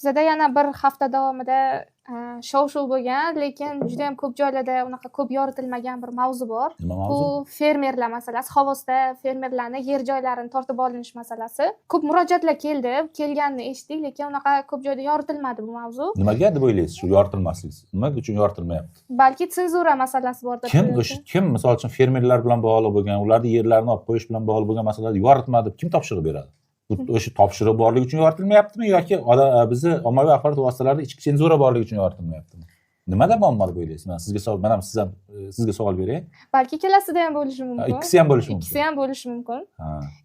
Bizada yana bir hafta davomida shov shuv bo'lgan, lekin juda yam ko'p joylarda unaqa ko'p yoritilmagan bir mavzu bor. Nima Bu mavzu? fermerlar masalasi, Xovosda fermerlarni yer joylarini tortib olinish masalasi. Ko'p murojaatlar keldi, kelganini eshitdik, lekin unaqa ko'p joyda yoritilmadi bu mavzu. Nimaga deb o'ylaysiz shu yoritilmaslik? Nima uchun yoritilmayapti? Balki senzura masalasi bordir. Kim o'sha, kim, misol uchun, fermerlar bilan bog'liq bo'lgan, ularni yerlarini olib qo'yish bilan bog'liq bo'lgan masalalarni yoritmadi deb kim topshiriq beradi? Bu o'sha topshiriq borligi uchun yoritilmayaptimi yoki bizni ommaviy axborot vositalarida ichki senzura borligi uchun yoritilmayaptimi? Nimada muammo deb o'ylaysiz? Man sizga savol, man ham, siz ham, sizga savol beray. Balki ikkalasida ham bo'lishi mumkin. Ikkisi ham bo'lishi mumkin. Ikkisi ham bo'lishi mumkin.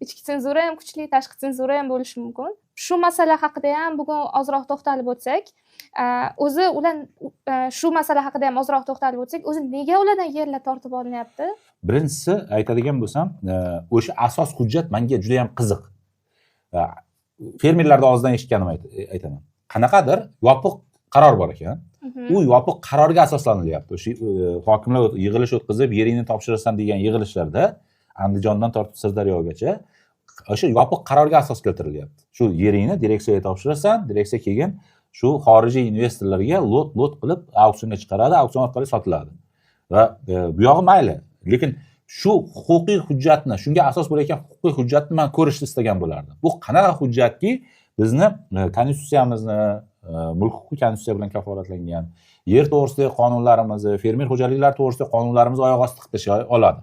Ichki senzura ham kuchli, tashqi senzura ham bo'lishi mumkin. Shu masala haqida ham bugun ozroq to'xtalib o'tsak, o'zi ular, shu masala haqida ham ozroq to'xtalib o'tsak, o'zi nega ulardan yerlar tortib olinyapti? Birinchisi, aytadigan bo'lsam, o'sha asos hujjat menga juda yam qiziq. Fermerlarni og'zidan eshitganim aytaman. Qanaqadir yopiq qaror bor ekan. U yopiq qarorga asoslanilyapti. O'sha hokimlar yig'ilish o'tkazib, yeringni topshirasan degan yig'ilishlarda Andijondan tortib Sirdaryogacha o'sha yopiq qarorga asos keltirilyapti. Shu yeringni direksiyaga topshirasan, direksiya keyin shu xorijiy investorlarga lot lot qilib auksionga chiqaradi, auksion orqali sotiladi. Va bu yog'i mayli, lekin shu huquqiy hujjatni, shunga asos bo'layotgan huquqiy hujjatni man ko'rishni istagan bo'lardim. Bu qanaqa hujjatki, bizni konstitutsiyamizni, mulk huquqi konstitutsiya bilan kafolatlangan, yer to'g'risidagi qonunlarimizni, fermer xo'jaliklari to'g'risidagi qonunlarimizni oyoq osti qilib tashlay oladi?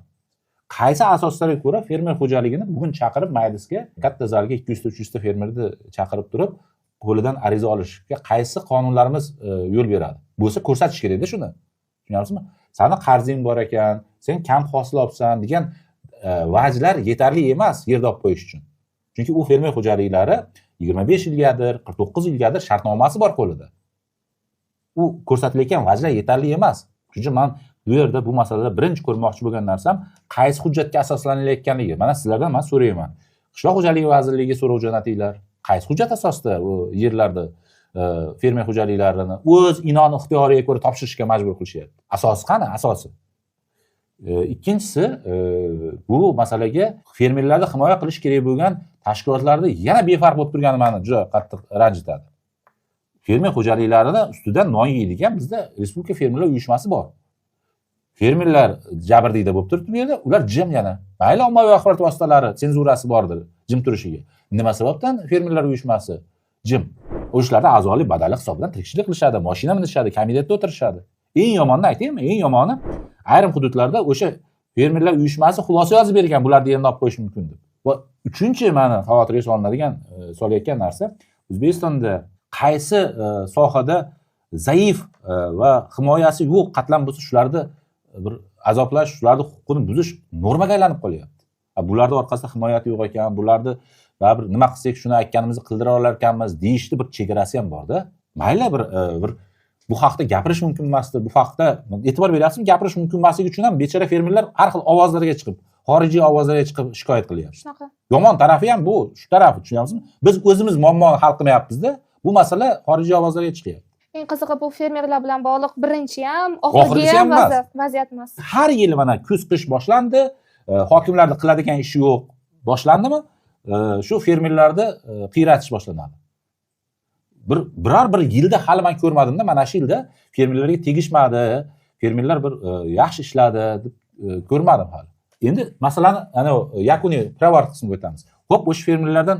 Qaysi asoslarga ko'ra fermer xo'jaligini bugun chaqirib majlisga, katta zalga 200 ta, 300 ta fermerni chaqirib turib, qo'lidan ariza olishga qaysi qonunlarimiz yo'l beradi? Bo'lsa, ko'rsatish kerakda shuni. Tushunyapsizmi? Sani qarzing bor ekan, sen kam hosil olibsan degan vajlar yetarli emas yerda olib qo'yish uchun. Chunki u fermer xo'jaliklari 25 yilgadir, 49 yilgadir shartnomasi bor qo'lida. U ko'rsatilayotgan vajlar yetarli emas. Shuning uchun man bu yerda, bu masalada birinchi ko'rmoqchi bo'lgan narsam qaysi hujjatga asoslanilayotganligi. Mana sizlardan man so'rayman. Qishloq xo'jaligi vazirligiga so'rov jo'natinglar. Qaysi hujjat asosida u yerlarni fermer xo'jaliklarini o'z inon ixtiyoriga ko'ra topshirishga majbur qilishyapti? Asosi qani? Asosi. Ikkinchisi, bu masalaga fermerlarni himoya qilish kerak bo'lgan tashkilotlarni yana befarq bo'lib turgani meni juda qattiq ranjitadi. Fermer xo'jaliklarini ustidan non yeydigan bizda Respublika fermerlar uyushmasi bor. Fermerlar jabrdiyda bo'lib turibdi bu yerda, ular jim yana. Mayli, ommaviy axborot vositalari senzurasi bordir jim turishiga. Nima sababdan fermerlar uyushmasi jim? O'shalarda a'zolik badali hisobidan tirikchilik qilishadi, mashina minishadi, komitetda o'tirishadi. Eng yomonini aytaymi? Eng yomoni, ayrim hududlarda o'sha fermerlar uyushmasi xulosa yozib bergan, bularni yerini olib qo'yish mumkin deb. Va uchinchi mani xavotirga solinadigan, solayotgan narsa, O'zbekistonda qaysi sohada zaif va himoyasi yo'q qatlam bo'lsa, shularni bir azoblash, shularni huquqini buzish normaga aylanib qolyapti. Bularni orqasida himoyati yo'q ekan, bularni baribir nima qilsak, shuni aytganimizni qildira olar ekanmiz deyishni bir chegarasi ham borda. Mayli, bir bu haqda gapirish mumkin emasdi. Bu haqda, e'tibor beryapsizmi, gapirish mumkin emasligi uchun ham bechora fermerlar har xil ovozlarga chiqib, xorijiy ovozlarga chiqib shikoyat qilyapti. Shunaqa. Yomon tarafi ham bu, shu tarafi, tushunyapsizmi? Biz o'zimiz muammoni hal qilmayapmizda, bu masala xorijiy ovozlarga chiqyapti. Eng qizig'i, bu fermerlar bilan bog'liq birinchi ham, Oxirgisi oxirgi ham ham emas. vaziyat emas. Har yili mana kuz qish boshlandi, hokimlarni qiladigan ishi yo'q boshlandimi? Shu fermerlarni qiyratish boshlanadi. Biror bir yilda hali man ko'rmadimda, mana shu yilda fermerlarga tegishmadi, fermerlar bir yaxshi ishladi deb ko'rmadim hali. Endi masalani ana yakuniy pirovard qismiga o'tamiz. Ho'p, o'sha fermerlardan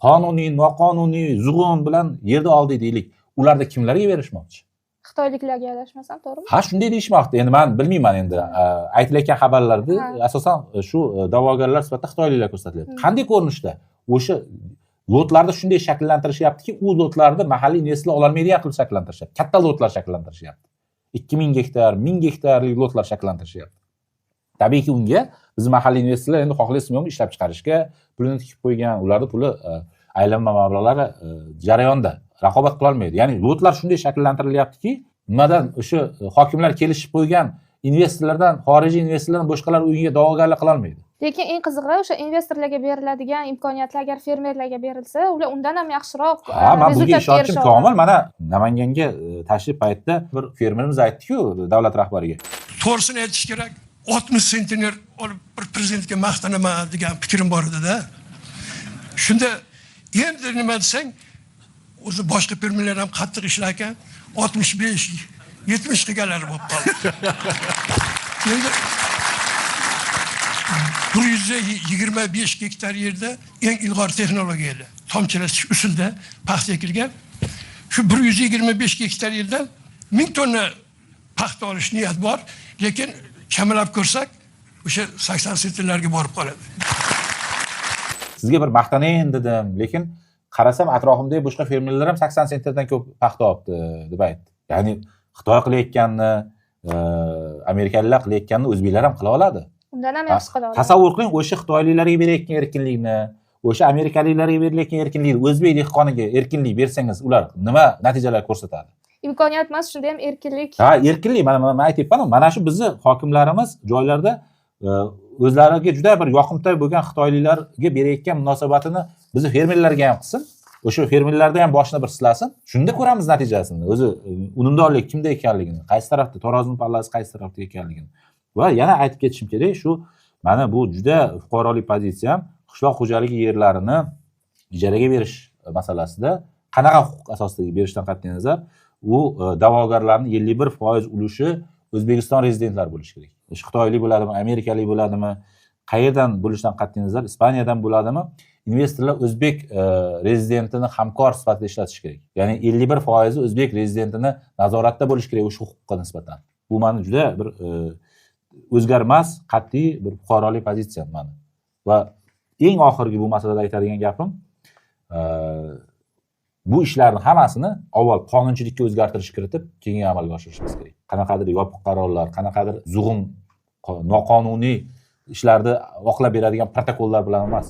qonuniy, noqonuniy, zug'um bilan yerni oldik deylik. Ularni kimlarga berishmoqchi? Xitoyliklarga, adashmasam, to'g'rimi? Ha, shunday deyishmoqda. Endi man bilmayman endi. Aytilayotgan xabarlarda asosan shu da'vogarlar sifatida xitoyliklar ko'rsatilyapti. Qanday ko'rinishda? O'sha lotlarni shunday shakllantirishyaptiki, u lotlarni mahalliy investorlar ololmaydigan qilib shakllantirishyapti. Katta lotlar shakllantirishyapti. 2000 gektar, 1000 gektarlik lotlar shakllantirishyapti. Tabiiyki, unga biz mahalliy investorlar endi xohlaysizmi yo'qmi ishlab chiqarishga pulini tikib qo'ygan, ularni puli, aylanma mablag'lari jarayonda raqobat qilolmaydi. Ya'ni lotlar shunday shakllantirilyaptiki, nimadan o'sha hokimlar kelishib qo'ygan investorlardan, xorijiy investorlardan boshqalar uyga da'vogarlik qilolmaydi. Lekin eng qizig'i, o'sha investorlarga beriladigan imkoniyatlar agar fermerlarga berilsa, ular undan ham yaxshiroq Ha, man bunga результат ga ishonchim erisha komil. oladi. Mana Namanganga tashrif paytida bir fermerimiz aytdi-ku davlat rahbariga. To'g'risini aytish kerak, 60 sentner olib bir prezidentga maqtanaman degan fikrim bor edida. Shunda endi nima desang, O'zi boshqa fermerlar ham qattiq ishlar ekan, 65, 70 qilganlari bo'lib qoldi. Endi 125 gektar yerda eng ilg'or texnologiyada, tomchilatish usulda paxta ekilgan. Shu 125 gektar yerdan 1000 tonna paxta olish niyat bor, lekin chamalab ko'rsak, o'sha 80 sentnerlarga borib qoladi. Sizga bir maqtanayin dedim, lekin qarasam, atrofimdagi boshqa fermerlar ham 80 sentnerdan ko'p paxta olibdi, deb aytdi. Ya'ni Xitoy qilayotganini, amerikaliklar qilayotganini o'zbeklar ham qila oladi. Undan ham yaxshi qila oladi. Tasavvur qiling, o'sha xitoyliklarga berayotgan erkinlikni, o'sha amerikaliklarga berilayotgan erkinlikni o'zbek dehqoniga erkinlik bersangiz, ular nima natijalar ko'rsatadi? Imkoniyat emas, shunda ham erkinlik. Ha, erkinlik. Mana man aytyapmanu, mana shu bizni hokimlarimiz joylarda o'zlariga juda bir yoqimtoy bo'lgan xitoyliklarga berayotgan munosabatini bizni fermerlarga ham qilsin, o'sha fermerlarda ham boshini bir silasin, shunda ko'ramiz natijasini. O'zi unumdorlik kimda ekanligini, qaysi tarafda, tarozini pallasi qaysi tarafda ekanligini. Va yana aytib ketishim kerak, shu mana bu juda fuqarolik pozitsiyam: qishloq xo'jaligi yerlarini ijaraga berish masalasida qanaqa huquq asosida berishdan qat'iy nazar, u da'vogarlarni 51% ulushi O'zbekiston rezidentlari bo'lishi kerak. O'sha xitoylik bo'ladimi, amerikalik bo'ladimi, qayerdan bo'lishidan qat'iy nazar, Ispaniyadan bo'ladimi, investorlar o'zbek rezidentini hamkor sifatida ishlatishi kerak. Ya'ni 51%i o'zbek rezidentini nazoratda bo'lishi kerak o'sha huquqqa nisbatan. Bu mani juda bir o'zgarmas, qat'iy bir fuqarolik pozitsiyam mani. Va eng oxirgi bu masalada aytadigan gapim, bu ishlarni hammasini avval qonunchilikka o'zgartirish kiritib, keyin amalga oshirishimiz kerak. Qanaqadir yopiq qarorlar, qanaqadir zug'um, noqonuniy ishlarni oqlab beradigan protokollar bilan emas.